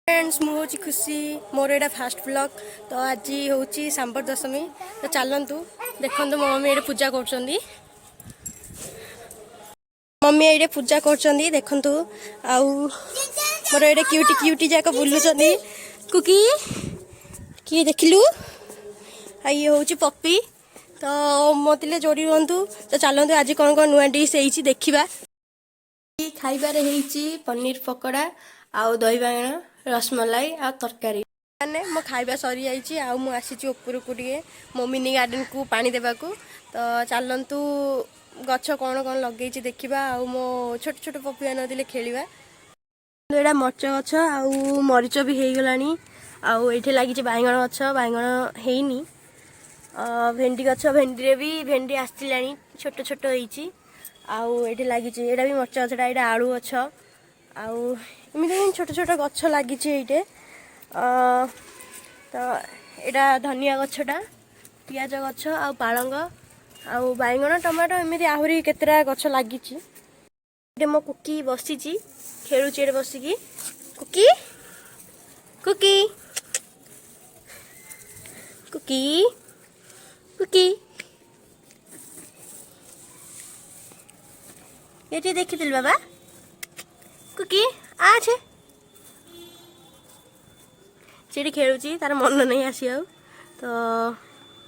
Friends, ମୁଁ ହେଉଛି ଖୁସି। ମୋର ଏଇଟା ଫାଷ୍ଟ ବ୍ଲଗ୍। ତ ଆଜି ହେଉଛି ଶାମ୍ବର ଦଶମୀ। ତ ଚାଲନ୍ତୁ, ଦେଖନ୍ତୁ, ମୋ ମମି ଏଇଠି ପୂଜା କରୁଛନ୍ତି। ମମି ଏଇଠି ପୂଜା କରୁଛନ୍ତି, ଦେଖନ୍ତୁ। ଆଉ ମୋର ଏଇଠି କ୍ୟୁଟି କ୍ୟୁଟି ଯାକ ବୁଲୁଛନ୍ତି। କୁକି, କିଏ ଦେଖିଲୁ? ଆଉ ଇଏ ହେଉଛି ପପି। ତ ମୋ ଥିଲେ ଯୋଡ଼ି ରୁହନ୍ତୁ। ତ ଚାଲନ୍ତୁ, ଆଜି କ'ଣ କ'ଣ ନୂଆ ଡିସ୍ ହେଇଛି ଦେଖିବା। ଖାଇବାରେ ହେଇଛି ପନିର ପକୋଡ଼ା ଆଉ ଦହି ବାଇଗଣ, ରସମଲାଇ ଆଉ ତରକାରୀ। ମାନେ ମୋ ଖାଇବା ସରିଯାଇଛି ଆଉ ମୁଁ ଆସିଛି ଉପରକୁ ଟିକେ ମୋ ମିନି ଗାର୍ଡେନକୁ ପାଣି ଦେବାକୁ। ତ ଚାଲନ୍ତୁ, ଗଛ କ'ଣ କ'ଣ ଲଗେଇଛି ଦେଖିବା ଆଉ ମୋ ଛୋଟ ଛୋଟ ପପିଆ ନଥିଲେ ଖେଳିବା। ଏଇଟା ମରିଚ ଗଛ ଆଉ ମରିଚ ବି ହେଇଗଲାଣି। ଆଉ ଏଇଠି ଲାଗିଛି ବାଇଗଣ ଗଛ, ବାଇଗଣ ହେଇନି। ଭେଣ୍ଡି ଗଛ, ଭେଣ୍ଡିରେ ବି ଭେଣ୍ଡି ଆସିଲାଣି, ଛୋଟ ଛୋଟ ହେଇଛି। ଆଉ ଏଇଠି ଲାଗିଛି, ଏଇଟା ବି ମରିଚ ଗଛଟା, ଏଇଟା ଆଳୁ ଗଛ। ଆଉ ଏମିତି ହିଁ ଛୋଟ ଛୋଟ ଗଛ ଲାଗିଛି ଏଇଠି। ତ ଏଇଟା ଧନିଆ ଗଛଟା, ପିଆଜ ଗଛ ଆଉ ପାଳଙ୍ଗ ଆଉ ବାଇଗଣ, ଟମାଟୋ, ଏମିତି ଆହୁରି କେତେଟା ଗଛ ଲାଗିଛି। ଏଠି ମୋ କୁକି ବସିଛି, ଖେଳୁଛି ଏଠି ବସିକି। କୁକି, କୁକି, କୁକି, କୁକି, ଏଠି ଦେଖିଥିଲି ବାବା। କୁକି ଆଛେ, ସେଠି ଖେଳୁଛି, ତାର ମନ ନାହିଁ ଆସିବାକୁ। ତ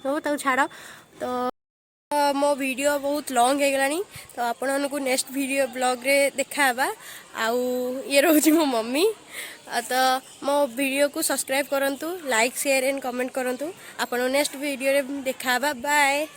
ହଉ, ତାକୁ ଛାଡ଼। ତ ମୋ ଭିଡ଼ିଓ ବହୁତ ଲଙ୍ଗ୍ ହେଇଗଲାଣି। ତ ଆପଣମାନଙ୍କୁ ନେକ୍ସଟ ଭିଡ଼ିଓ ବ୍ଲଗ୍ରେ ଦେଖାହେବା। ଆଉ ଇଏ ରହୁଛି ମୋ ମମି। ଆଉ ତ ମୋ ଭିଡ଼ିଓକୁ ସବସ୍କ୍ରାଇବ୍ କରନ୍ତୁ, ଲାଇକ୍, ସେୟାର ଆଣ୍ଡ କମେଣ୍ଟ କରନ୍ତୁ। ଆପଣଙ୍କୁ ନେକ୍ସଟ ଭିଡ଼ିଓରେ ଦେଖାହେବା। ବାଏ।